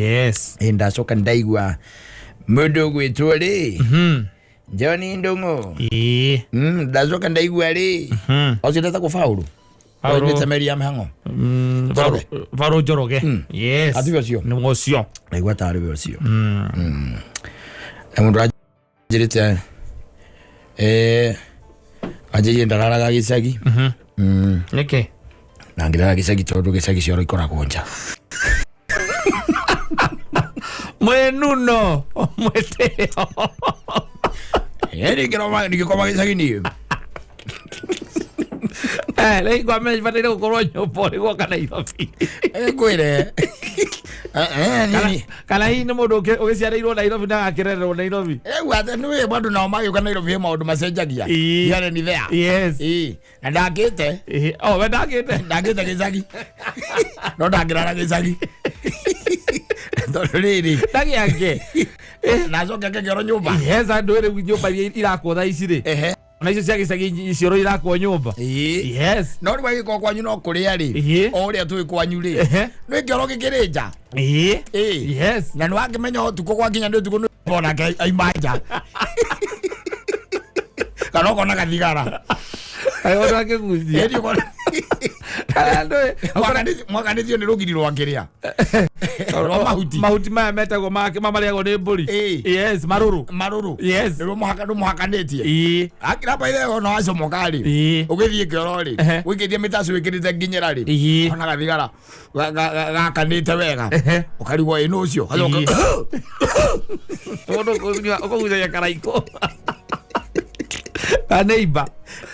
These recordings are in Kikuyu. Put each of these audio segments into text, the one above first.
Yes. Ĩ ndacoka ndaigua mũndũ ũgwĩtwo rĩ John Ndung'u. Ĩĩ. Ndacoka ndaigua rĩ ũcio ndetagwo Paũlũ. Paũlũ. Oimĩte meri ya mĩhang'o. Njoroge. Paũlũ Njoroge. Yes. Atiwe ũcio? Nĩ ũcio. Ndaigua tarĩ we ũcio. Na mũndũ anjĩrĩte anjĩrire ndararaga gĩcagi. Nĩkĩ? Na ngĩrara gĩcagi tondũ gĩcagi cioro ikoragwo nja. Mwenuno mweteo. Ningĩroma ningĩkoma gĩcagi niĩ. Rĩu ngwamenya bataire gũkorwo nyũmba ũrĩ gwoka Nairobi. Ngwĩre. Nini. Kana hihi nĩ mũndũ ũgĩciarĩirwo Nairobi na agakĩrererwo Nairobi. Rĩu atĩ nĩ andũ nao magĩũka Nairobi he maũndũ macenjagia. Ĩĩ. Here and there. Yes. Ĩĩ. Na ndakĩte. Ĩĩ. Oh, we ndakĩte. Ndakĩte gĩcagi. No ndangĩrara gĩcagi. Tondũ rĩrĩ. Ndagĩake. Nacoke ngĩkĩoro nyũmba. Yes, andũ rĩu nyũmba iria irakwo thaa ici rĩ. Ehe. Ona icio cia gĩcagi cioro irakwo nyũmba. Ĩĩ. Yes. No rĩu agĩkorwo kwanyu no kũrĩa rĩ. Ĩĩ. O ũrĩa tũĩ kwanyu rĩ. Ehe. Nĩ kĩoro gĩkĩrĩ nja. Ĩĩ. Ĩĩ. Yes. Na nĩ wakĩmenya ũtukũ gwakinya nĩ ũtukũ nĩ onake aima nja. Kana ũkona gathigara. Kaĩ ũndũ akĩgucia. Ĩĩ ũkona. Andũ Mwakanĩtio nĩ rũgiri rwa kĩrĩa. Rwa mahuti. Mahuti maya metagwo marĩagwo nĩ mbũri. Ĩĩ. Yes, marũrũ. Marũrũ. Yes. Nĩruo mũhaka ndũmũhakanĩtie. Ĩĩ. Akira baithe ona wacomoka rĩ. Ĩĩ. Ũgĩthiĩ kĩoro rĩ. Ehe. Wĩkĩtie mĩtacu wĩkĩrĩte nginyĩra rĩ. Ĩĩ. Ona gathigara gakanĩte wega. Ehe. Ũkarigwo ĩ nũ ũcio. Ĩĩ. Mũndũ ũkũgucagia karaikũ. Ka neighbor.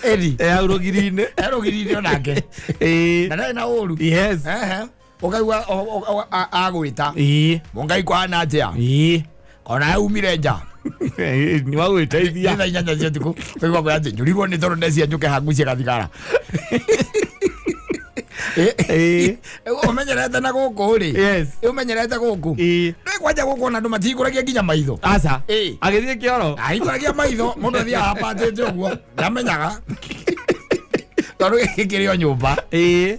Eri. Hau rũgiri-inĩ. Erũgiri-inĩ onake. Ĩĩ. Na ndarĩ na ũru. Yes. Ehe. Ũkaigua agwĩta. Ĩĩ. Mũngai kwana atĩa? Ĩĩ. Ona umire nja. Nĩ wa gwĩteithia. Nĩ thaa inyanya cia ũtukũ. Ũkaigua kwĩra atĩ njũrirwo nĩ toro ndecia njũke hangucie gathigara. Ĩĩ. Ũmenyerete na gũkũ rĩ. Yes. Ũmenyerete gũkũ. Ĩĩ. Nĩ kwanja gũkũ ona andũ matihingũragia nginya maitho. Aca. Ĩĩ. Agĩthiĩ kĩoro. Ahingũragia maitho mũndũ athiaga apatĩte ũguo ndamenyaga tondũ gĩkĩ kĩrĩ o nyũmba. Ĩĩ.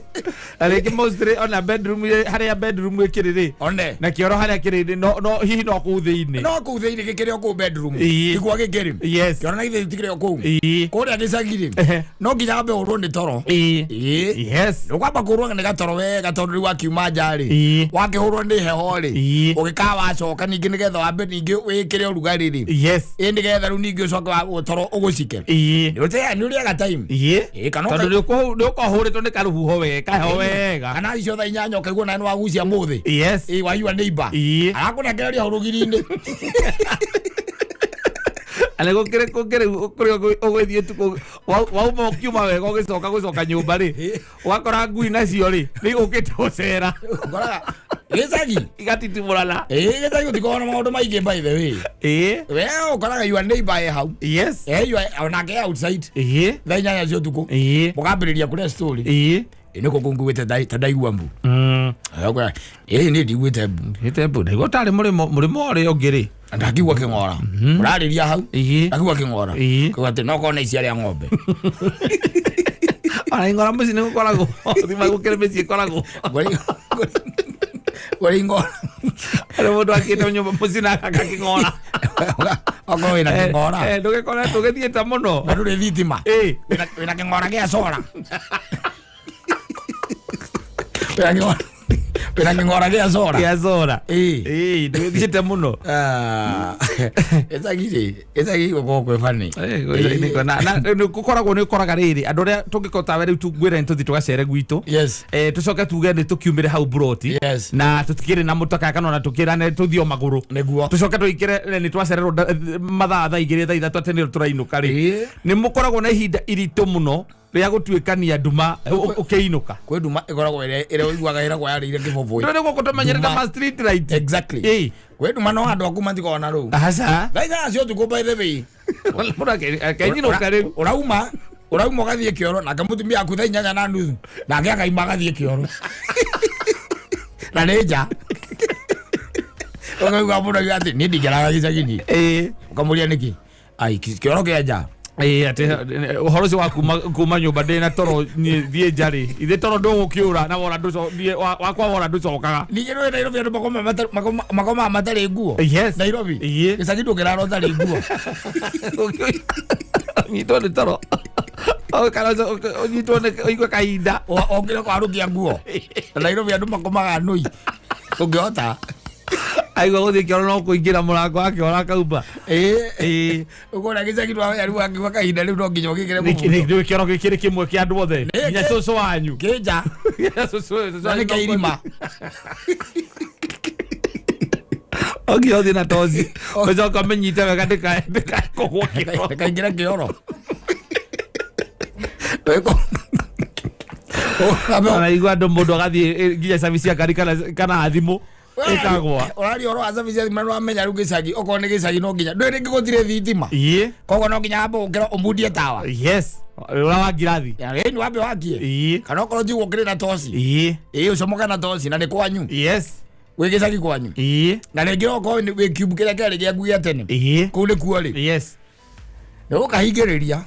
Na rĩngĩ mostly ona bedroom harĩa bedroom ĩkĩrĩ rĩ. One. Na kĩoro harĩa kĩrĩ no no hihi no kũu thĩinĩ. No kũu thĩinĩ gĩkĩrĩ o kũu bedroom. Ĩĩ. Tiguo gĩkĩrĩ. Yes. Kĩoro na githĩ gĩtikĩrĩ o kũu. Ĩĩ. Kũrĩa gĩcagi rĩ Ehe. no nginya wambe ũrwo nĩ toro. Ĩĩ. Ĩĩ. Yes. Ũkwamba kũrwo nĩ gatoro wega tondũ rĩu wakiuma nja rĩ Ĩĩ. wakĩhũrwo nĩ heho rĩ Ĩĩ. ũgĩkaa wacoka ningĩ nĩgetha wambe ningĩ wĩkĩre ũrugarĩ rĩ Yes. ĩ nĩgetha rĩu ningĩ ũcoke toro ũgũcike. Ĩĩ. Nĩ ũrĩaga time. Ĩĩ. Ĩĩ, kana Tondũ nĩ ũkorwo ũhũrĩtwo nĩ karũhuho wega kaheho wega. Kana icio thaa inyanya ũkaigua nawe nĩ wagucia mũthĩ. Yes. Ĩĩ waigua neighbor. Ĩĩ. Arakũnengereria hau rũgiri-inĩ. Na gũkĩrĩ kũngĩ rĩu kũrĩa ũgũthiĩ ũtukũ wauma ũkiuma wega ũgĩcoka gũcoka nyũmba rĩ ũgakora ngui nacio rĩ nĩ igũkĩte gũcera. Ũkoraga gĩcagi. Igatitimũrana. Ĩĩ gĩcagi gũtikoragwo na maũndũ maingĩ by the way. Ĩĩ. We ũkoraga your neighbor e hau. Yes. Eh you onake outside. Ĩĩ. Thaa inyanya cia ũtukũ. Ĩĩ. Mũkambĩrĩria kũrĩa story. Ĩĩ. Ĩ nĩkũ kũu nguĩte ta ndaigua mbu. Agakwĩra, ĩĩ niĩ ndiguĩte mbu. Ĩte mbu ndaigua tarĩ mũrĩmo mũrĩmo ũrĩa ũngĩ rĩ. Ndakigua kĩng'ora. Ũrarĩria hau. Ĩĩ. Ndakigua kĩng'ora. Ĩĩ. Kuga atĩ no korwo nĩ icia rĩa ng'ombe. Ona ing'ora mũciĩ nĩ gũkoragwo thima gũkĩrĩ mĩciĩ ĩkoragwo. Kũrĩ ing'ora. Harĩ mũndũ akĩte nyũmba mũciĩ na agaka kĩng'ora. Okorwo wĩna kĩng'ora. Ndũgĩkore ndũgĩthiĩte mũno. Na ndũrĩ thitima. Ĩĩ. Wĩna kĩng'ora gĩa cora. Wĩna kĩng'ora. Wĩna kĩng'ora gĩa cora. Gĩa cora. Ĩĩ. Ĩĩ ndũgĩthiĩte mũno. Gĩcagi rĩ, gĩcagi gũkoragwo kwĩ funny. Gũkoragwo nĩ ũkoraga rĩrĩ andũ arĩa tũngĩkorwo tawe rĩu ngwĩre nĩ tũthiĩ tũgacere gwitũ. Yes. Tũcoke tuge nĩ tũkiumĩre hau mburoti. Yes. Na tũtikĩrĩ na mũtaka kana ona tũkĩrane tũthiĩ o magũrũ. Nĩguo. Tũcoke tũikĩre nĩ twacererwo mathaa thaa igĩrĩ thaa ithatũ atĩ nĩ tũrainũka rĩ. Ĩĩ. Nĩ mũkoragwo na ihinda iritũ mũno rĩa gũtuĩkania nduma ũkĩinũka. Kwĩ nduma ĩkoragwo ĩrĩa ĩrĩa ũiguaga ĩragwo yarĩire kĩbũbũĩ. Ndũrĩ gũkũ tũmenyerete Nduma. ma street light. Exactly. Ĩĩ. Kwĩ nduma no andũ aku matikoragwo na rũu. Aca. Thaa inyanya cia ũtukũ by the way. Mũndũ akĩinũka rĩu. Ũrauma ũrauma ũgathiĩ kĩoro nake mũtumia aku thaa inyanya na nuthu nake akaima agathiĩ kĩoro na nĩ nja ũkaigua mũndũ akiuga atĩ niĩ ndingĩraga gĩcagi niĩ Ĩĩ. ũkamũria nĩkĩ ai kĩoro kĩa nja Ĩĩ, atĩ ũhoro ũcio wa kuma nyũmba ndĩ na toro niĩ thiĩ nja rĩ, ithe toro ndũgũkĩũra na wora niĩ wakwa wora ndũcokaga. Ningĩ nĩ Nairobi andũ makomaga matarĩ nguo. Yes. Nairobi. Ĩĩ. Gĩcagi ndũngĩrara ũtarĩ nguo. Ũnyitwo nĩ toro. Kana ũnyitwo nĩ ũigue kahinda. Ũngĩra kwarũkia nguo. Nairobi andũ makomaga nũi. Ũngĩhota. Aigua gũthiĩ kĩoro no kũingĩra mũrango wa kĩoro akauma. Ĩĩ. Ũkona gĩcagi rĩu wakiuga kahinda rĩu no nginya ũgĩkĩre mũbuto. Nĩ kĩoro gĩkĩrĩ kĩmwe kĩa andũ othe. Nginya cũcũ wanyu. Kĩnja. Nginya cũcũ Na nĩ wanyu. kĩirima. Ũngĩ ũthiĩ na toci. Ũcoka ũmĩnyite wega ndĩkae kũgwa kĩoro. Ndĩkaingĩre kĩoro. Araigua andũ mũndũ agathiĩ nginya service ya ngari kana thimũ ĩkagwa. Ũraria ũhoro wa service ya thimũ na nĩwamenya rĩu gĩcagi okorwo nĩ gĩcagi no nginya ndũĩ rĩngĩ gũtirĩ thitima. Ĩĩ. Koguo no nginya wambe ũkĩre ũmundie tawa. Yes. Ũrĩa wa ngirathi. Ĩĩ nĩ wambe wakie. Ĩĩ. Kana okorwo ti ũguo ũkĩrĩ na toci. Ĩĩ. Ĩĩ ũcomoke na toci na nĩ kwanyu. Yes. Wĩ gĩcagi kwanyu. Ĩĩ. Na rĩngĩ okorwo wĩ cube kĩrĩa kĩarĩ gĩaku gĩa tene. Ĩĩ. Kũu nĩkuo rĩ. Yes. Nĩ ũkahingĩrĩria.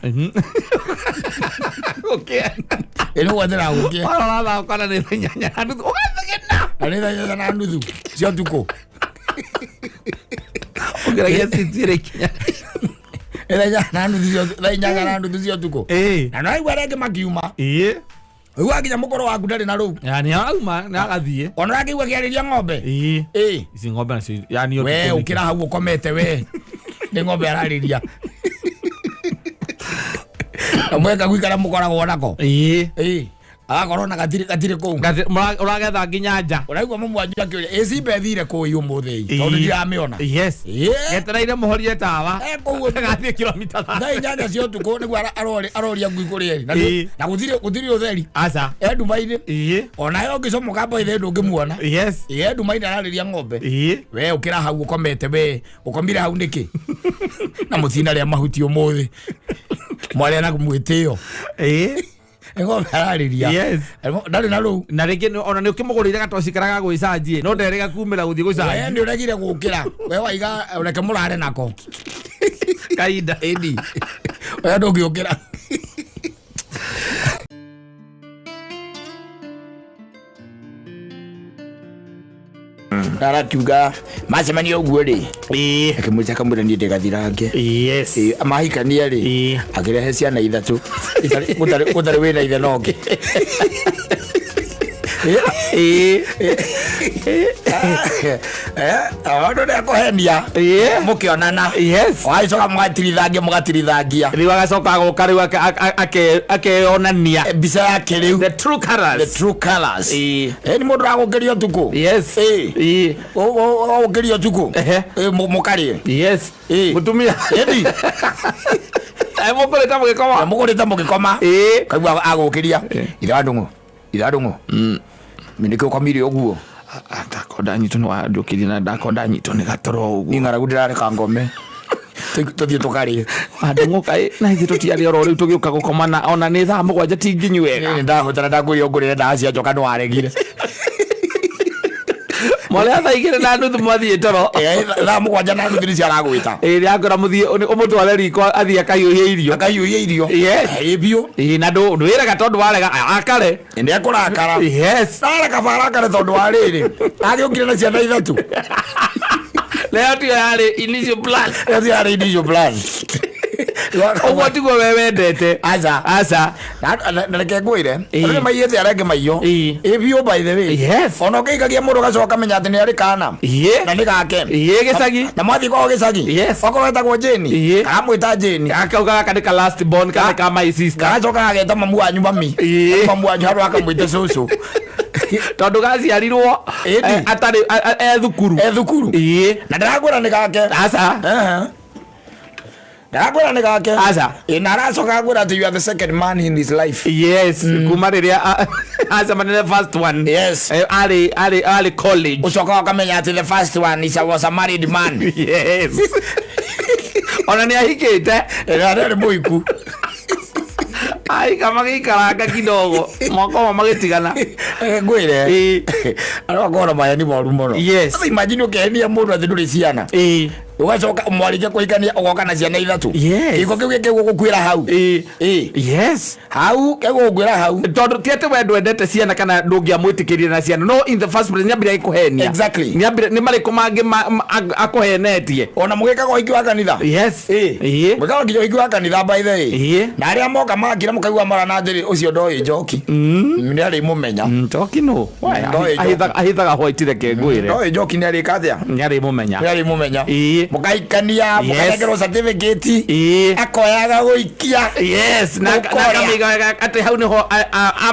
Ũkĩa. Ĩĩ nĩ gwethera gũkĩe. Warora thaa ũkona nĩ thaa inyanya na nuthu. Ũgathigina. Na nĩ thaa inyanya na nuthu cia ũtukũ. Ũngĩragia citi ĩrĩ ikinya. Nĩ thaa inyanya na nuthu cia ũtukũ. Ĩĩ. Na no aigua arĩa angĩ makiuma. Ĩĩ. Ũiguaga nginya mũkũrũ waku ndarĩ na rũu. Ya nĩ arauma nĩ agathiĩ. Ona ũrakĩigua akĩarĩria ng'ombe. Ĩĩ. Ĩĩ. Ici ng'ombe nacio yani We ũkĩra hau ũkomete we. Nĩ ng'ombe ararĩria. Na mweka gũikara mũkoragwo nako. Ĩĩ. Ĩĩ. Agakorwo na gatirĩ kũu. Ũragetha nginya nja. Ũraigua mamu wanyu akĩũria ĩ simba ĩthire kũu ĩ ũmũthĩ ĩ tondũ ndiramĩona. Yes. Ĩĩ. Getereire mũhorie tawa. Eh, kũu Gathiĩ kilomita thaa inyanya cia ũtukũ nĩguo aroria ngui kũrĩa ĩrĩ. Ĩĩ. Na gũtirĩ ũtheri. Aca. E nduma-inĩ. Ĩĩ. Onawe ũngĩcomoka mboithe ndũngĩmuona. Yes. Ĩĩ e nduma-inĩ ararĩria ng'ombe. Ĩĩ. We ũkĩra hau ũkomete we ũkomire hau nĩkĩ? Na mũtinarĩa mahuti ũmũthĩ. Mwarĩa na mwĩtĩo. Ĩĩ. Nĩ ng'ombe ararĩria. Yes. Ndarĩ na rũu. Na rĩngĩ ona nĩ ũkĩmũgũrĩire gatoci karĩa ga gwĩcanji no nderĩga kumĩra gũthiĩ We gũcanji nĩ ũregire gũkĩra. We waiga reke mũrare nako. kahinda. Ĩni. We ndũngĩũkĩra. Arakiuga macemania ũguo rĩ Ĩĩ. akĩmwĩta akamwĩra niĩ ndĩgathirange. Yes. Ĩĩ, mahikania rĩ Ĩĩ. akĩrehe ciana ithatũ gũtarĩ wĩna ithe na ũngĩ. Ĩĩ. Andũ nĩ akũhenia Ĩĩ. mũkĩonana Yes. wagĩcoka mũgatirithangia mũgatirithangia Rĩu agacoka agoka rĩu akeyonania mbica yake rĩu the true the colors. true colors. Ĩĩ. Ĩ, nĩ mũndũ ũragũkĩria ũtukũ. Yes. Ĩĩ. Ĩĩ. Ũgũkĩria ũtukũ. Ehe. Ĩ, mũkarĩe. Yes. Ĩĩ. Mũtumia. Ĩni. Mũkũrĩte mũgĩkoma. Mũgũrĩte mũgĩkoma. Ĩĩ. Kaigua agũkĩria. Ithe wa Ndung'u. Ithe wa Ndung'u. Nĩkĩ ũkomire ũguo? Ndakorwo ndanyitwo nĩ wanjũkĩria na ndakorwo ndanyitwo nĩ gatoro ũguo. Niĩ ng'aragu ndĩrareka ngome. Tũthiĩ tũkarĩe. Andũ kaĩ na ithuĩ tũtiarĩ oro rĩu tũgĩũka gũkomana ona nĩ thaa mũgwanja ti nginyu wega. Niĩ ndahotana ndakwĩrire ũngũrĩre ndawa cia njoka nĩwaregire. Mwarĩ thaa igĩrĩ na nuthu mwathiĩ toro. Ĩ, thaa mũgwanja na nuthu nĩcio aragwĩta. Ĩĩ nĩakora mũthiĩ ũmũtware riko athiĩ akahiũhie irio. Akahiũhia irio. Yes. Ĩ biũ. Ĩĩ na ndwĩraga tondũ warega akare. Nĩ ekũrakara. Yes. Areka barakare tondũ wa rĩrĩ. Agĩũkire na ciana ithatũ. Leo tiyo yarĩ initial plan. Ĩyo ti yarĩ initial plan. Ũguo tiguo we wendete. Aca. Aca. Na reke ngwĩre Ĩĩ. andũ nĩ maiyĩte arĩa angĩ maiyo. Ĩĩ. Ĩ biũ by the way. Yes. Ona ũkĩikagia mũndũ ũgacoka ũkamenya atĩ nĩ arĩ kana. Ĩĩ. Na nĩ gake. Ĩĩ gĩcagi. Na mwathiĩ kwao gĩcagi. Yes. Okorwo etagwo Jane. Ĩĩ. Karamwĩta Jane. Gaka gaka nĩ ka last born kana ka my sister. Gagacoka gageta mamu wanyu mami. Ĩĩ. Mamu wanyu handũ akamwĩta cũcũ. Tondũ gaciarirwo Ĩni. atarĩ e thukuru. E thukuru. Ĩĩ. Na ndĩrakwĩra nĩ gake. Aca. Ehe. Ndĩrakwĩra nĩ gake. Aca. Ĩ, na aracoka akwĩra atĩ you are the second man in his life. Yes, kuma rĩrĩa acemania na first one. Yes. Arĩ college. Ũcoka ũkamenya atĩ the first one was a married man. Yes. Ona nĩ ahikĩte. Ĩ, arĩ mũhiku. Ahika magĩikaranga kidogo. Mwaka ũmwe magĩtigana. Ngwĩre. Ĩĩ. Arĩa makoragwo na maheni moru mũno. Yes. Sasa imagine ũkĩhenia mũndũ atĩ ndũrĩ ciana. Ĩĩ. Ũgacoka mwarĩkia kũhikania ũgoka na ciana ithatũ. Yes. Gĩko kĩu gĩkĩgũgũkuĩra hau. Ĩĩ. Ĩĩ. Yes. Hau kegũgũkuĩra hau. Tondũ ti atĩ we ndwendete ciana kana ndũngĩamwĩtĩkĩrire na ciana, no in the first place nĩambire agĩkũhenia. Exactly. Nĩambire nĩ marĩkũ mangĩ akũhenetie. Ona mũgĩkaga ũhiki wa kanitha. Yes. Ĩĩ. Ĩĩ. Mũgĩkaga nginya ũhiki wa kanitha, by the way. Ĩĩ. Na arĩa moka makira mũkaigua marana atĩrĩ, ũcio ndoĩ njoki. Nĩ arĩ mũmenya. Njoki nũ? Ndoĩ njoki. Ahithaga white, reke ngwĩre. Ndoĩ njoki nĩ arĩka atĩa? Nĩ arĩmũmenya. Nĩ arĩ mũmenya. Ĩĩ. Mũkaikania, Yes. mũkanengerwo certificate. Ĩĩ. Akoyaga gũikia. Yes, na Ũkoria. na akamĩiga wega atĩ hau nĩho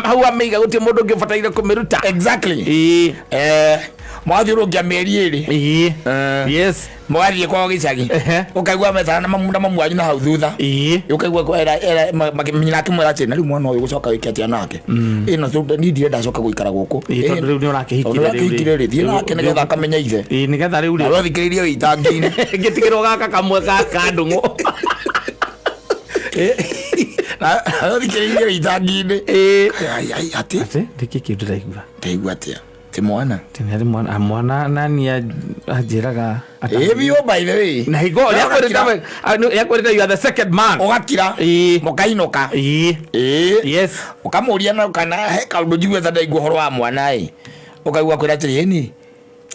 hau amĩiga gũtirĩ mũndũ ũngĩ ũbataire kũmĩruta. Exactly. Ĩĩ. Mwathiũrũrũkia mĩeri 2. Ĩĩ. Yes. Mũgathiĩ kwao gĩcagi. Ũkaigua metana na mamu na mamu wanyu na hau thutha. Ĩĩ. Ũkaigua nyina akĩmwĩra atĩ na rĩu mwana ũyũ gũcoka wĩke atĩa nake? Ĩ na niĩ ndirenda acoka gũikara gũkũ. Ĩĩ, tondũ rĩu nĩ ũrakĩhikire. Tondũ rĩu rĩ. nĩũrakĩhikire rĩ, thiĩ nake nĩgetha akamenye ithe. Ĩĩ, nĩgetha rĩu Na rĩ ũthikĩrĩrie wĩ itangi-inĩ. ngĩtigĩrwo gaka kamwe ka kandũng'ũ. Na ũthikĩrĩrie wĩ itangi-inĩ. Ĩĩ. Ai, ai, atĩ Atĩ ndĩkĩ kĩu ndĩraigua? Ndaigua atĩa ti mwana? Atĩ nĩ arĩ mwana, mwana nani anjĩraga Ĩ biũ, by the way. Na hingo Na ũgakira. yakwĩrĩte you are the second man. Ũgakira. Ĩĩ. Mũkainũka. Ĩĩ. Ĩĩ. Yes. Ũkamũria na kana he kaũndũ njiguĩte ndaigua ũhoro wa mwana ĩ, ũkaigua kwĩra atĩrĩ, ĩni.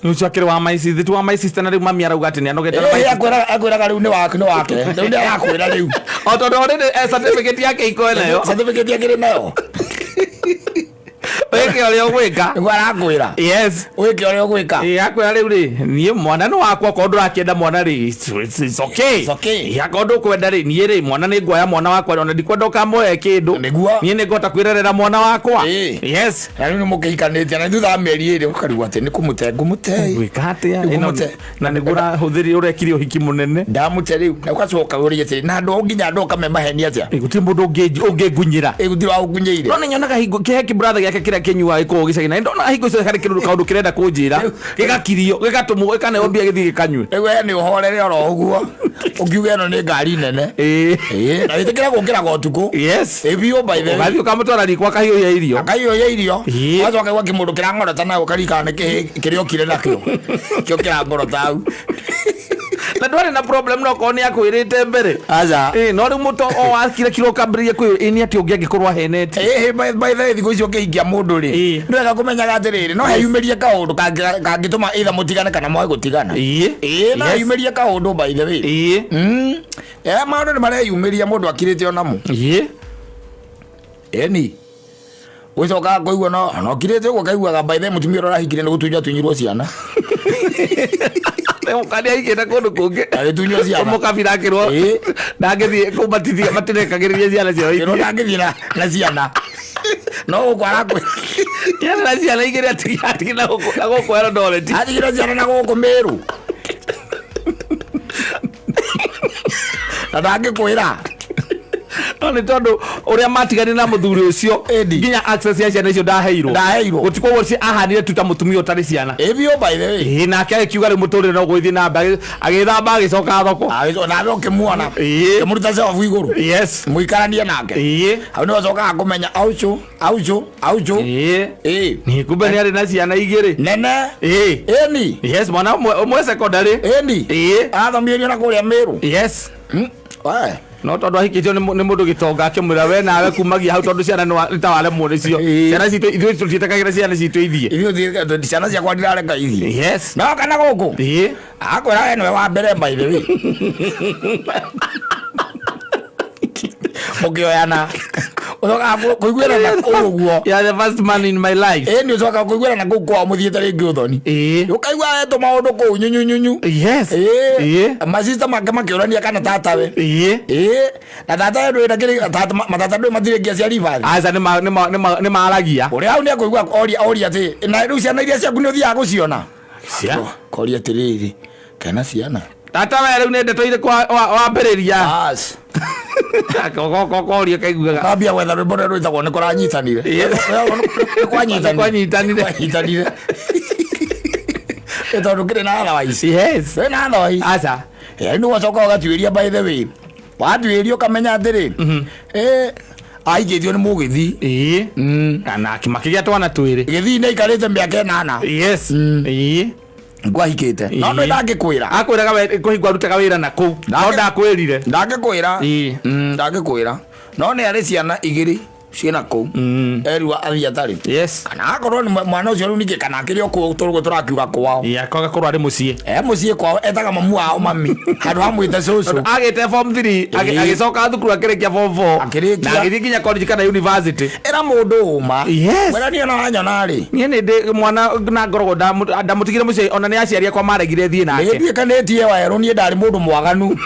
Ũcio akĩrĩ wa my sister, ti wa my sister, na rĩu mami arauga atĩ nĩ anogete na my sister. Akwĩraga rĩu nĩ wake, nĩ wake rĩu, nĩ arakwĩra rĩu. O tondũ already certificate yake iko nayo. Certificate akĩrĩ nayo. Wĩke ũrĩa ũgwĩka. Nĩguo arakwĩra. Yes. Wĩke ũrĩa ũgwĩka. Ĩĩ, akwĩra rĩu rĩ, niĩ mwana nĩ wakwa, okorwo ndũrakĩenda mwana rĩ, it's okay. It's okay. Ĩĩ, akorwo ndũkwenda rĩ, niĩ rĩ, mwana nĩ nguoya mwana wakwa, ona ndikwenda ũkamũhe kĩndũ. Nĩguo. Niĩ nĩ ngũhota kwĩrerera mwana wakwa. Ĩĩ. Yes. Na rĩu nĩ mũkĩhikanĩtie na thutha wa mĩeri 2 ũkarigwo atĩ nĩ kũmũte ngũmũte. Gwĩka atĩa? Rĩu Ĩno- ngũmũte. Na nĩguo ũrahũthĩrire ũrekire ũhiki mũnene. Ndamũte rĩu na ũgacoka ũrie atĩrĩ, na andũ nginya andũ ũkamemahenia atĩa? Ĩĩ, gũtirĩ mũndũ ũngĩngunyĩra. Ĩ, gũtirĩ wa ũngunyĩire. No nĩ nyonaga hingo kĩhe kĩbratha gĩake kĩrĩa kĩnyuaga gĩkoragwo gĩcagi, na ndona hingo icio harĩ kĩndũ kaũndũ kĩrenda kũnjĩra, gĩgakirio, gĩgatũmwo, gĩkaneo mbia gĩthiĩ gĩkanyue. Rĩu we nĩ ũhorere oro ũguo ũkiuga ĩno nĩ ngari nene. Ĩĩ. Ĩĩ, na wĩtĩkĩre gũkĩraga ũtukũ. Yes. Ĩ biũ, by the way. Ũgathiĩ ũkamũtwara riko akahiũhia irio. Akahiũhia irio. Ĩĩ. Ũgacoka ũkaigua kĩmũndũ kĩrang'orota nawe ũkarikana nĩ kĩhĩ kĩrĩa ũkire nakĩo kĩo kĩrang'orota hau. Na ndwarĩ na problem no korwo nĩ akwĩrĩte mbere. Aca. Ĩĩ, no rĩu mũto o wakire kiro ũkambĩrĩria kwĩ ĩ nĩ atĩ ũngĩ angĩkorwo ahenete. Ĩhĩ, by the way, thikũ icio ũkĩhikia mũndũ rĩ, Ĩĩ. nĩ wega kũmenyaga atĩrĩrĩ, no heyumĩrie kaũndũ kangĩtũma either mũtigane kana mwage gũtigana. Ĩĩ. Ĩĩ, no Yes. heyumĩrie kaũndũ, by the way. Ĩĩ. Maũndũ nĩ mareyumĩria mũndũ akirĩte onamo. Ĩĩ. Ĩni gũcoka kũigua no no kirĩte ũguo kaiguaga, by the way, mũtumia ũrĩa ũrahikire nĩ gũtunywo atunyirwo ciana. Nĩ aigĩte kũndũ kũngĩ. Agĩtunywo ciana. Mũkabira akĩrwo Ĩĩ. ndangĩthiĩ kũu, matirekagĩrĩria ciana ciao. Kĩrwo ndangĩthiĩ na ciana no gũkũ arakwĩ. Ciana na ciana igĩrĩ atigĩ na gũkũ Eldoret. Atigire ciana na gũkũ Mĩrũ na ndangĩkwĩra. No nĩ tondũ ũrĩa matiganire na mũthuri ũcio, Ĩndi. nginya access ya ciana icio ndaheirwo. Ndaheirwo. Gũtikoguo ahanire tu ta mũtumia ũtarĩ ciana. Ĩ biũ, by the way. Ĩĩ, nake agĩkiuga rĩu mũtũrĩre no gũgĩthiĩ na mbere, agĩthamba agĩcoka thoko. Nawe ũkĩmuona. Ĩĩ. Ũkĩmũruta cobu igũrũ. Yes. Mũikaranie nake. Ĩĩ. Hau nĩ ũcokaga kũmenya aucu aucu aucu. Ĩĩ. Ĩĩ. Nĩ kumbe nĩ arĩ na ciana igĩrĩ. Nene. Ĩĩ. Ĩni. Yes, mwana ũmwe secondary. Ĩni. Ĩĩ. Arathomirio na kũrĩa Mĩrũ. Yes. We. No tondũ ahikĩtio nĩ mũndũ gĩtonga, akĩmwĩra we nawe kumagia hau tondũ ciana nĩ ta waremwo nĩcio. Ĩĩ. Ciana citũ ithuĩ tũtiĩtĩkagĩra ciana citũ ithiĩ. Ithuĩ ciana ciakwa ndirareka ithiĩ. Yes. No kana gũkũ Ĩĩ. akwĩra we nĩwe wa mbere, by the way, mũkĩoyana ũcokaga kũiguĩra na kũu ũguo. You are the first man in my life. Ĩ, nĩ ũcokaga kũiguĩra na kũu kwao mũthiĩte rĩngĩ ũthoni. Ĩĩ. Ũkaigua wetwo maũndũ kũu nyunyunyunyu. Yes. Ĩĩ. Ĩ, macista make makĩũrania kana tatawe. Ĩĩ. Ĩ, na tatawe ndũĩ na kĩrĩ matata ndũĩ matirĩ cia ribathi. Aca, nĩ maragia. Ũrĩa hau nĩ akũigua oria oria atĩ na rĩu ciana iria ciaku nĩ ũthiaga gũciona. Cia? Koria atĩrĩrĩ, kana ciana. Tata we rĩu nĩ ndeto irĩkũ wambĩrĩria? Bas. Koria kaiguaga. Kambia gwetha rwĩmbo rũrĩa rwĩtagwo nĩ kũranyitanire. Ĩĩ. Nĩ kwanyitanire. Nĩ kwanyitanire. Kwanyitanire. Ĩ, tondũ kĩrĩ na otherwise. Yes. Kĩrĩ na otherwise. Aca. Ĩ, nĩ wacoka ũgatuĩria, by the way. Watuĩria ũkamenya atĩrĩ, ahikĩtio nĩ mũgĩthii. Ĩĩ. Kana makĩgĩa twana twĩrĩ. Gĩthii nĩ aikarĩte mĩaka 8. Yes. Ĩĩ. Ngwahikĩte no nĩ ndangĩkwĩra. Akwĩraga we kũhingwo arutaga wĩra na kũu no ndakwĩrire. Ndangĩkwĩra. Ĩĩ. Ndangĩkwĩra no nĩ arĩ ciana igĩrĩ ciĩna kũu erua athiĩ atarĩ. Yes. Kana akorwo nĩ mwana ũcio rĩu ningĩ kana akĩrĩ o kũu tũrũgũ tũrakiuga kwao. Ĩĩ, agakorwo arĩ mũciĩ. E mũciĩ kwao etaga mamu wao mami handũ hamwĩte cũcũ. Agĩte form 3 Ĩĩ. agĩcoka thukuru akĩrĩkia form 4 Akĩrĩkia. na agĩthiĩ nginya college kana university. Ĩra mũndũ ũma. Yes. Mwĩra niĩ ona wanyona rĩ Niĩ nĩ ndĩ mwana na ngoragwo ndamũtigire mũciĩ ona nĩ aciari akwa maregire thiĩ nake. Nĩnduĩkanĩtie werũ niĩ ndarĩ mũndũ mwaganu.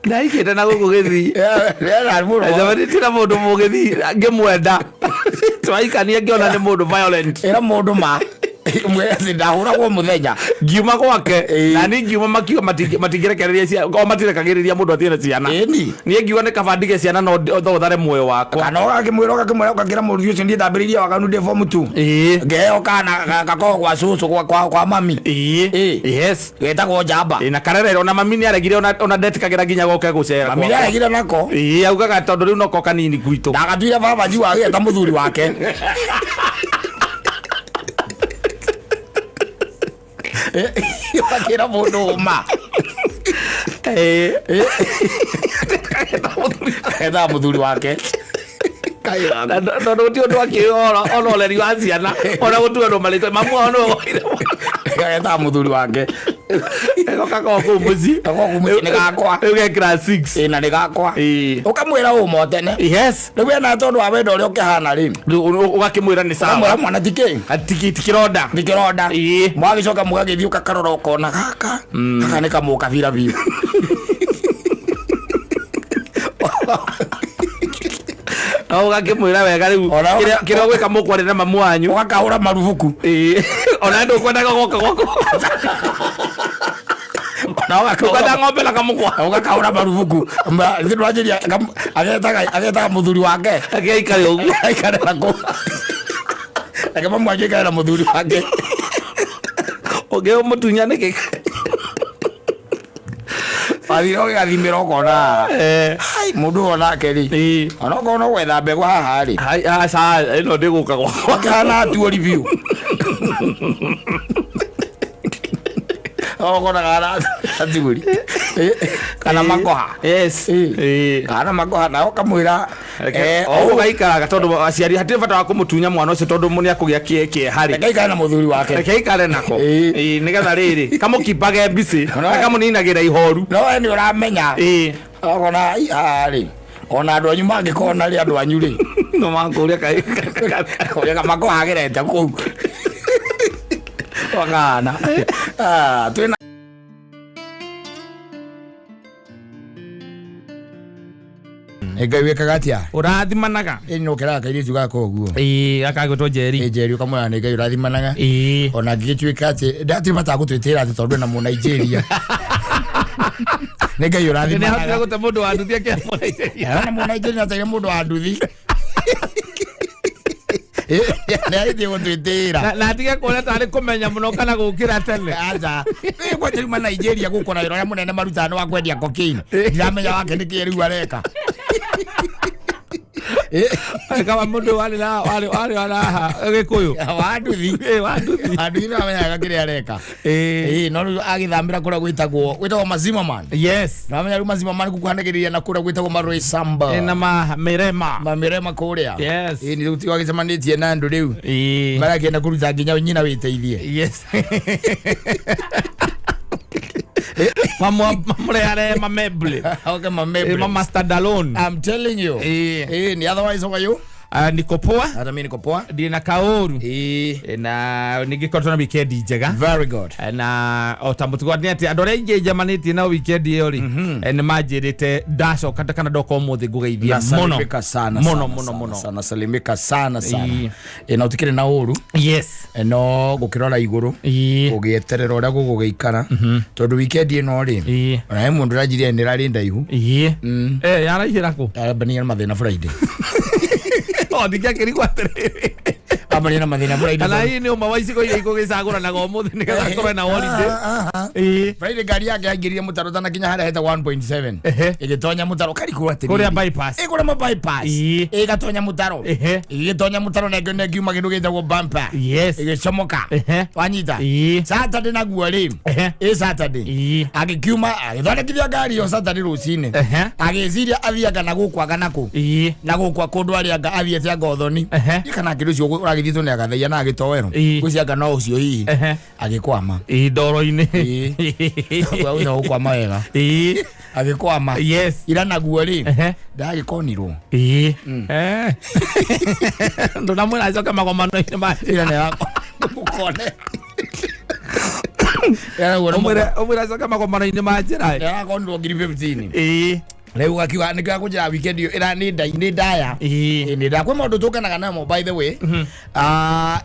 Ndaikĩte na gũkũ gĩthii. Ndarĩ mũndũ mwaganu. Njamanĩtie na mũndũ mũgĩthii ngĩmwenda twaikania ngĩona nĩ mũndũ violent. Ĩra mũndũ ma mwĩre atĩ ndahũragwo mũthenya. Ngiuma gwake. Ĩĩ. Na niĩ ngiuma makiuga matingĩrekereria o matirekagĩrĩria mũndũ atirĩ na ciana. Ĩni. Niĩ ngiuga nĩ kaba ndige ciana no thothare muoyo wakwa. Kana ũgakĩmwĩra ũgakĩmwĩra ũgakĩra mũruthi ũcio niĩ ndambĩrĩirie waganu ndĩ form 2. Ĩĩ. Ngeheo kana gakoragwo gwa cũcũ kwa mami. Ĩĩ. Ĩĩ. Yes. Getagwo njamba. Ĩĩ, na karerera ona mami nĩ aregire ona ndetĩkagĩra nginya goke gũcera Mami gwakwa. nĩaregire nako. Ĩĩ, augaga tondũ rĩu noko kanini gwitũ. Ndagatuire baba njigua agĩeta mũthuri wake. Ũgakĩra mũndũ ũma. Ĩĩ. Ethaga mũthuri wake. Na tondũ gũtirĩ ũndũ akĩũĩ ona ũreri wa ciana ona gũtua andũ marĩtwa mamu wao nĩwe woire. Ethaga mũthuri wake. Goka gakoragwo kũu mũciĩ. Gakoragwo kũu mũciĩ, nĩ gakwa. Rĩu ge class 6. Ĩ na nĩ gakwa. Ĩĩ. Ũkamwĩra ũma o tene. Yes. Rĩu ena tondũ wa wendo ũrĩa ũkĩhana rĩ. Rĩu ũgakĩmwĩra nĩ Ũkamwĩra sawa. mwana ti kĩ. Tikĩronda. Nĩ kĩronda. Ĩĩ. Mwagĩcoka mũgagĩthiĩ ũgakarora ũkona gaka. Gaka nĩ kamũkabira biũ. No ũgakĩmwĩra wega rĩu Ona kĩrĩa ũgwĩka mũkwaria na mamu wanyu. Ũgakahũra marubuku. Ĩĩ. Ona ndũkwendaga goka gwaku. Ona ũgakahũra Ndũkwenda ng'ombe na kamũkwa. ũgakahũra marubuku. Ithuĩ twanjĩria agetaga mũthuri wake. Agĩikare ũguo. Aikare na kũu. Reke mamu wanyu aikare na mũthuri wake. Ũngĩmũtunya nĩkĩ? Wathire ũgĩgathimĩra ũkona. Eh. Hai mũndũ ũyũ onake rĩ. Ĩĩ. Onokorwo no gwetha mbegũ haha rĩ. Hai aca ĩno ndĩgũka gwakwa. Akĩhana atuori biũ. Okonaga atuori. Kana makoha. Yes. Ĩĩ. Ĩĩ. Kana makoha na ũkamwĩra O ũgaikaraga tondũ aciari hatirĩ bata wa kũmũtunya mwana ũcio tondũ nĩ akũgĩa kĩeha rĩ. Reke aikare na mũthuri wake. Reke aikare nako. Ĩĩ. Ĩĩ, nĩgetha rĩrĩ kamũkibage mbicĩ na kamũninagĩra ihoru. No we nĩ ũramenya. Ĩĩ. Okona haha rĩ. Ona andũ anyu mangĩkona rĩ andũ anyu rĩ. No makũria kaĩ. Ũrĩa kamakohagerete kũu. Wakana. Twĩna Ngai wĩkaga atĩa? Ũrathimanaga. Ĩni no kĩraga kairĩtu gaka ũguo. Ĩĩ, akagwĩtwo Njeri. Ĩ Njeri ũkamwĩra nĩ Ngai ũrathimanaga. Ĩĩ. Ona angĩgĩtuĩka atĩ ndatirĩ bata wa gũtwĩtĩra atĩ tondũ ena Mũnaijeria. Nĩ Ngai Nĩ ahotire ũrathimanaga. gũte mũndũ wa nduthi akĩra Mũnaijeria. Ona Mũnaijeria ateire mũndũ wa nduthi. Nĩ agĩthiĩ gũtwĩtĩra. Na atige kuona tarĩ kũmenya mũno kana gũkĩra tene. Aca. Ĩ kwanja rĩu ma Nigeria gũkũ na wĩra ũrĩa mũnene marutaga nĩ wa kwendia cocaine. Ndiramenya wake nĩkĩ rĩu areka. Kama mũndũ warĩ na warĩ warĩ wa haha Gĩkũyũ. Wa nduthi. Ĩĩ, wa nduthi. Wa nduthi nĩwamenyaga kĩrĩa areka. Ĩĩ. Ĩ no rĩu agĩthambĩra kũrĩa gwĩtagwo Mazimaman. Yes. Nĩwamenya rĩu Mazimaman gũkuhanagĩrĩria na kũrĩa gwĩtagwo Maroisamba. Ĩna ma mĩrema. Mamirema kũrĩa. Yes. Ĩ nĩ rĩu wagĩcemanĩtie na andũ rĩu. Ĩĩ. Marakĩenda kũruta nginya nyina wĩteithie. Yes. Mamũreare mameble. Okay, mameble. Mama standalone. I'm telling you. Ĩĩ. Ĩ ni otherwise how are you? Niko poa. Hata mimi niko poa. Ndirĩ na kaũru. Ĩ. Na nĩngĩkoretwo na weekend njega. Very good. Na o ta mũtugo nĩ atĩ andũ arĩa aingĩ njamanĩtie nao weekend ĩyo rĩ nĩ manjĩrĩte ndacoka kana ndoka ũmũthĩ ngũgeithia mũno Nasalimika sana mũno sana, mũno sana, mũno. sana salimika sana sana. Ĩĩ. Ĩ na ũtikĩrĩ na ũru. Yes. No gũkĩrora igũrũ. Ĩĩ. Ũgĩeterera ũrĩa gũgũgĩikara. Tondũ weekend ĩno rĩ. Ĩĩ. Ona he mũndũ ũranjirie nĩ ĩrarĩ ndaihu. Ĩĩ. Yaraihĩra kũ? Arambania na mathĩna Friday. O ndingĩakĩrigwo atĩrĩrĩ. Amari na mathĩna Friday. Kana hihi nĩ ũmwe wa icigo iria ikũgĩcagũranaga ũmũthĩ nĩgetha akorwo na holiday. Ĩĩ. Friday ngari yake yaingĩrire mũtaro tanakinya harĩa hetagwo 1.7. Ehe. Ĩgĩtonya mũtaro karikwo atĩrĩrĩ. Kũrĩa bypass. Ĩ kũrĩa ma bypass. Ĩĩ. Ĩgatonya mũtaro. Ehe. Ĩgĩtonya mũtaro na ĩngĩ ngiuma kĩndũ gĩtagwo bumper. Yes. Ĩgĩcomoka. Ehe. Wanyita. Ĩĩ. Saturday naguo rĩ. Ehe. Ĩ Saturday. Ĩĩ. Agĩkiuma agĩthondekithia ngari ĩyo Saturday rũcinĩ. Ehe. Agĩciria athianga na gũkũ anga na kũ. Ĩĩ. Na gũkũ kũndũ arĩa anga athiĩte anga ũthoni. Ehe. Ndiĩ kana kĩndũ ũcio ũragĩthiĩtwo nĩ agathaia na agĩtoero. Ĩĩ. Ngwĩciria anga no ũcio hihi. Ehe. Agĩkwama. Ĩĩ ndoro-inĩ. Ĩĩ. Ũcio gũkwama wega. Ĩĩ. Agĩkwama. Yes. Ira naguo rĩ. Ehe. Ndagĩkonirwo. Ĩĩ. Eh. Ndũnamwĩra acoke magomano-inĩ ma Ira nĩ mũkone. Ira naguo nĩ Ũmwĩre ũmwĩre acoke magomano-inĩ ma njĩra. Ndĩrakonirwo ngiri 15. Ĩĩ. Rĩu gakiuga nĩkĩo akũnjĩra weekend ĩyo ĩra nĩ nda nĩ ndaya. Ĩĩ. Ĩ, nĩ ndaya. Kwĩ maũndũ tũkanaga namo by the way.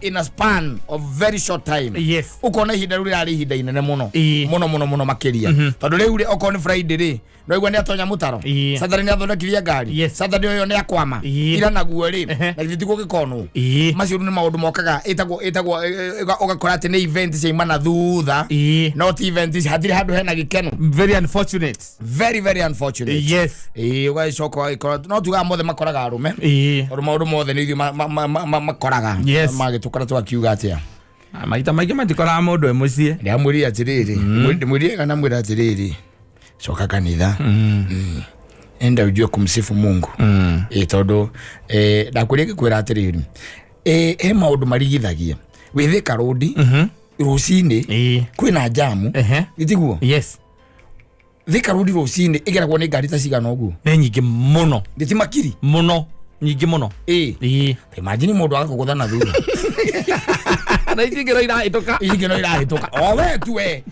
In a span of very short time. Yes. Ũkona ihinda rĩu rĩrarĩ ihinda inene mũno. Ĩĩ. Mũno mũno mũno makĩria. Tondũ rĩu rĩ okorwo nĩ Friday rĩ no igua nĩ atonya mũtaro. Ĩĩ. Saturday nĩ athondekirie ngari. Yes. Saturday ũyũ nĩ akwama. Ĩĩ. Ira naguo rĩ Ehe. na githĩ tiguo gĩkonwo. Ĩĩ. Macio rĩu nĩ maũndũ mokaga ĩtagwo ĩtagwo ũgakora atĩ nĩ event ciaimana thutha. Ĩĩ. Not event ici hatirĩ handũ hena gĩkeno. Very unfortunate. Very very unfortunate. Yes. Ĩĩ ũgagĩcoka ũgagĩkora no tugaga mothe makoraga arũme. Ĩĩ. Tondũ maũndũ mothe nĩ ithuĩ makoraga. Yes. Magĩtũkora tũgakiuga atĩa. Maita maingĩ matikoraga mũndũ e mũciĩ. Ndĩramwĩrire atĩrĩrĩ. Ndĩmwĩrire kana mwĩra atĩrĩrĩ. Coka kanitha. Enda ujue kumsifu Mungu. Ĩ tondũ ndakwĩrire ngĩkwĩra atĩrĩrĩ. He maũndũ marigithagia. Wĩ Thika Road rũcinĩ Ĩĩ. kwĩna jamu. Ehe. Gĩtiguo? Yes. Thika Road rũcinĩ ĩgeragwo nĩ ngari ta cigana ũguo. Nĩ nyingĩ mũno. Nĩ ti makiri. Mũno. Nyingĩ mũno. Ĩ. Ĩĩ. Imagine mũndũ agakũgũtha na thutha. Na ici ingĩ no irahĩtũka. Ici ingĩ no irahĩtũka. O we tu we.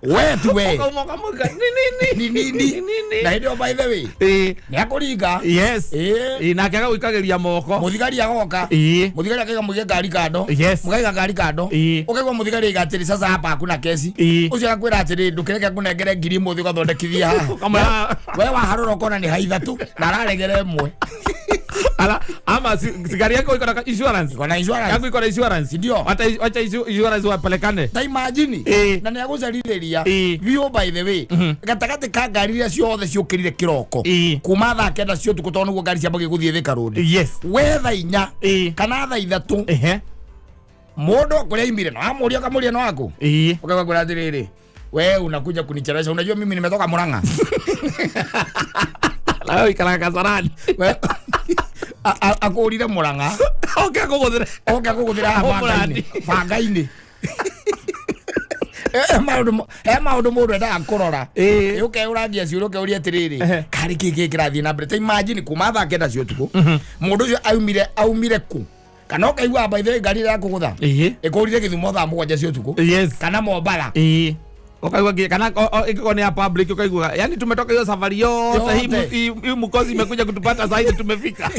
We tu we. Ũkauma ũkamwĩka ni ni Ni ni ni. ni. Na hĩndĩ ĩyo by the way. Ĩĩ. Nĩ akũringa. Yes. Ĩĩ. Ĩĩ nake agagũikagĩria moko. Mũthigari agoka. Ĩĩ. Mũthigari akaiga mũige ngari kando. Yes. Mũkaiga ngari kando. Ĩĩ. Ũkaigua mũthigari aiga atĩrĩ sasa hapa hakuna kesi. Ĩĩ. Ũcio agakwĩra atĩrĩ ndũkĩreke ngũnengere ngiri ĩmwe ũthiĩ ũgathondekithie haha. Ũkamwĩra We waharũra ũkona nĩ ha ithatũ na araregera ĩmwe. ala ama sigari yako iko na insurance. Iko na insurance. Yako iko na insurance. Ndio. Hata wacha insurance wapelekane. Ta imagine Ĩĩ. na nĩ agũcarithĩria Ĩĩ. biũ by the way gatagatĩ ka ngari iria ciothe ciũkĩrire kĩroko Ĩĩ. kuma thaa kenda cia ũtukũ tondũ nĩguo ngari ciambagia gũthiĩ Thika Road. Yes. We thaa inya Ĩĩ. kana thaa ithatũ Ehe. mũndũ kũrĩa aimire no amũria ũkamũria no aku Ĩĩ. ũkaigua kwĩra atĩrĩrĩ we unakuja kunichelewesha unajua mimi nimetoka Murang'a. Na wewe ikaraga Kasarani. We- akũrire Murang'a Oke akũgũthĩre. oke akũgũthĩra haha Ũmũrandi. banga-inĩ banga-inĩ. He maũndũ he maũndũ mũndũ endaga kũrora. Ĩĩ. Ũkeũrangia ciũria ũkeuria atĩrĩrĩ Ehe. karĩ kĩ kĩ kĩrathiĩ na mbere ta imagine kuma thaa kenda cia ũtukũ mũndũ ũcio aumire aumire kũ kana ũkaigua by the way ngari ĩrĩa yakũgũtha Ĩĩ. ĩkũrire Gĩthumo thaa mũgwanja cia ũtukũ Yes. kana Mombatha. Ĩĩ. Ukaigua kana ingĩkorwo nĩ ya public ukaigua yani tumetoka hiyo safari yote hii Yote. hii mkosi imekuja kutupata saa hizi tumefika.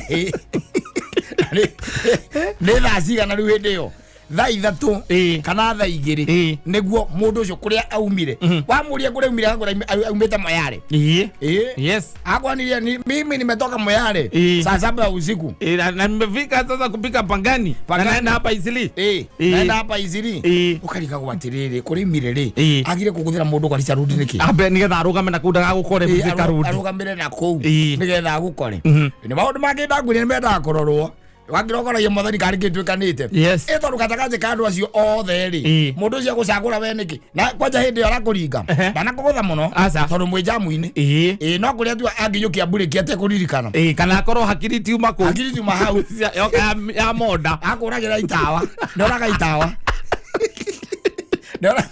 Nĩ thaa cigana rĩu hĩndĩ ĩyo thaa ithatũ Ĩĩ. kana thaa igĩrĩ Ĩĩ. nĩguo mũndũ ũcio kũrĩa aumire wamũria kũrĩa aumire agakwĩra aumĩte Moyale. Ĩĩ. Ĩĩ. Yes. Akwaniria ni mimi nimetoka Moyale Ĩĩ. saa saba ya usiku. Ĩĩ, na nimefika sasa kupika Pangani. Na Pangani. naenda hapa Isili. Ĩĩ. Ĩĩ. Naenda hapa Isili. Ĩĩ. Ũkarigagwo atĩrĩrĩ kũrĩa aumire rĩ Ĩĩ. agire kũgũthĩra mũndũ Garissa Road nĩkĩ? Ambe nĩgetha arũgame na kũu ndagagũkore Ĩĩ, Thika Road. arũgamĩre na kũu Ĩĩ. nĩgetha agũkore. Nĩ maũndũ mangĩ ndakwĩrire nĩ mendaga kũrorwo wakĩrokoragia mwathani karĩ kĩtuĩkanĩte. Yes. Ĩ tondũ gatagatĩ ka andũ acio othe rĩ Ĩĩ. mũndũ ũcio agũcagũra we nĩkĩ na kwanja hĩndĩ ĩyo arakũringa Ehe. ndanakũgũtha mũno Aca. tondũ mwĩ jamu-inĩ. Ĩĩ. Ĩĩ no kũrĩa tu angĩiyũkia mburĩki atekũririkana. Ĩĩ, kana akorwo hakiri tiuma kũu. Hakiri tiuma hau. Yoka ya monda. Akũragĩra itawa ndoraga itawa Ndora-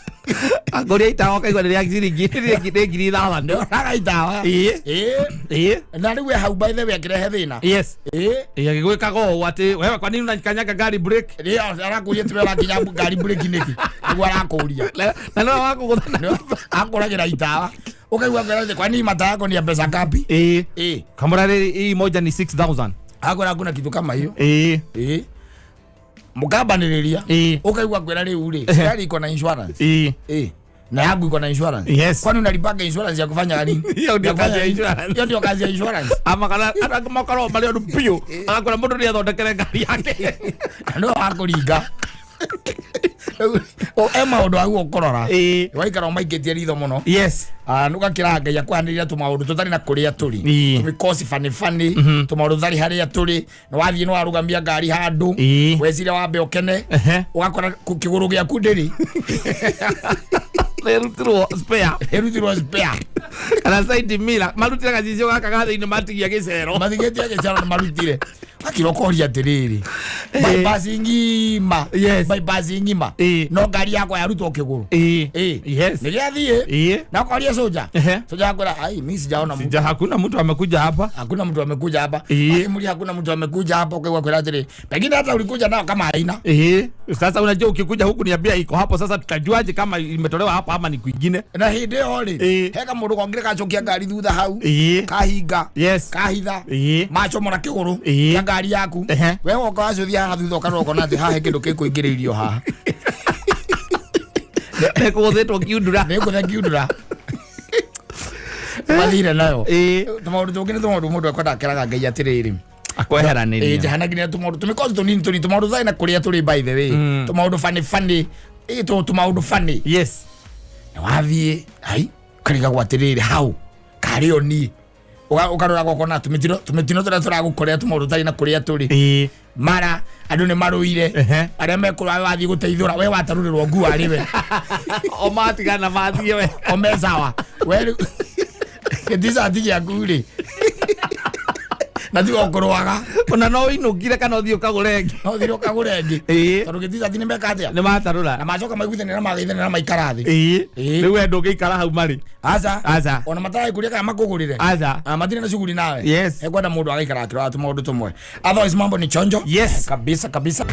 Akũria itawa ũkaigua nĩ rĩa ciringi nĩ ngiri ithathatũ. ndoraga itawa. Ĩĩ. Ĩĩ. Ĩĩ. Na rĩu e hau by the way akĩrehe thĩna. Yes. Ĩĩ. Ĩĩ, agĩgwĩkaga ũũ atĩ wewe kwa nini unakanyaga gari break? Rĩ arakũria tiwe ũrakinya ngari breki nĩkĩ nĩguo arakũria. Na nĩwe wakũgũtha na Akũragĩra itawa ũkaigua akwĩra atĩ kwani mata yako ni ya pesa ngapi? Ĩĩ. Ĩĩ. Kamũra rĩrĩ hii moja ni 6000. Akwĩra hakuna kitu kama hiyo. Ĩĩ. Ĩĩ. Mũkambanĩrĩria Ĩĩ. ũkaigua akwĩra rĩu rĩ gari iko na insurance. Ĩĩ. Ĩĩ. Na yangu iko na insurance. Yes. Kwani unalipanga insurance ya kufanya nini? Hiyo ndio Ya kufanya kazi ya nini? insurance. Hiyo ndio kazi ya insurance. Ama kana andũ angĩ makoragwo marĩ ũndũ biũ, agakora mũndũ nĩ athondekere ngari yake. No akũringa. O e maũndũ aguo ũkũrora. Ĩĩ. Waikara ũmaikĩtie ritho mũno. Yes. Ah, nũgakĩra Ngai akwanĩrĩra tũmaũndũ tũtarĩ na kũrĩa tũrĩ. Ĩĩ. Tũmĩkosi bani bani, tũmaũndũ tũtarĩ harĩa tũrĩ. Nĩ wathiĩ nĩ warũgamia ngari handũ. Ĩĩ. Weciria wambe ũkene. Ehe. Ũgakora kĩgũrũ gĩaku ndĩrĩ. Rĩrutirwo spare. Ĩrutirwo spare. Kana side mirror marutire gacicio gaka ga thĩinĩ matigia gĩcero. Mathigĩtie gĩcero nĩ marutire. Akira ũkoria atĩrĩrĩ. Bypass ng'ima. Yes. Bypass ng'ima. Ĩĩ. No ngari yakwa yarutwo kĩgũrũ. Ĩĩ. Ĩĩ. Yes. Nĩ gĩathiĩ. Ĩĩ. Na ũkoria soja. Ehe. Soja akwĩra, ai mimi sijaona mtu. Sija hakuna mtu amekuja hapa. Hakuna mtu amekuja hapa. Ĩĩ. Akimuli hakuna mtu amekuja hapa ukaigua kwĩra atĩrĩ. Pengine hata ulikuja nao kama haina. Ĩĩ. Sasa unajua ukikuja huku niambia iko hapo, sasa tutajuaje kama imetolewa hapa ama ni kwingine? Na hĩndĩ ĩyo rĩ, Ĩĩ. he kamũndũ kongire gacokia ngari thutha hau. Ĩĩ. Kahinga. Yes. Kahitha. Ĩĩ. Macomora kĩgũrũ Ĩĩ. kĩa ngari yaku. Ehe. We woka wacũthia haha thutha ũkarora ũkona atĩ haha he kĩndũ gĩkũingĩrĩirio haha. Nĩkũgũthĩtwo kiundura. Nĩ ngũthe ngiundura. Mathire nayo. Ĩĩ. Tũmaũndũ tũngĩ nĩ tũmaũndũ mũndũ ekwenda akeraga Ngai atĩrĩrĩ. Ĩĩ Akweheranĩria. njehanagiria tũmaũndũ tũmĩkozi tũnini tũnini tũmaũndũ tũtarĩ na kũrĩa tũrĩ by the way. Tũmaũndũ funny funny. Ĩĩ tũmaũndũ funny. Yes. Na wathiĩ ai ũkarigagwo atĩrĩrĩ hau karĩ o niĩ. Ũkarora ũkona tũmĩtino tũmĩtino tũrĩa tũragũkorera tũmaũndũ tũtarĩ na kũrĩa tũrĩ. Ĩĩ. Mara andũ nĩ marũire. Ehe. Arĩa mekũrũa we wathiĩ gũteithũra we watarũrĩrwo nguo arĩ we. O matigana mathiĩ we. O me sawa. We rĩu gĩticati gĩaku rĩ. Na tiga ũkũrũaga. Ona no ũinũkire kana ũthiĩ ũkagũre ĩngĩ. No ũthire ũkagũre ĩngĩ. Ĩĩ. Tondũ gĩticati nĩ meka atĩa? Nĩ matarũra. Na macoka maiguithanĩra na magaithanĩra maikara thĩ. Ĩĩ. Ĩĩ. Rĩu we ndũngĩikara hau marĩ. Aca. Aca. Ona mataragĩkũria kana makũgũrĩre. Aca. Ah, matirĩ na shughuli nawe. Yes. Ekwenda mũndũ agaikara akĩroraga tũmaũndũ tũmwe. Otherwise mambo ni chonjo. Yes. Kabisa kabisa.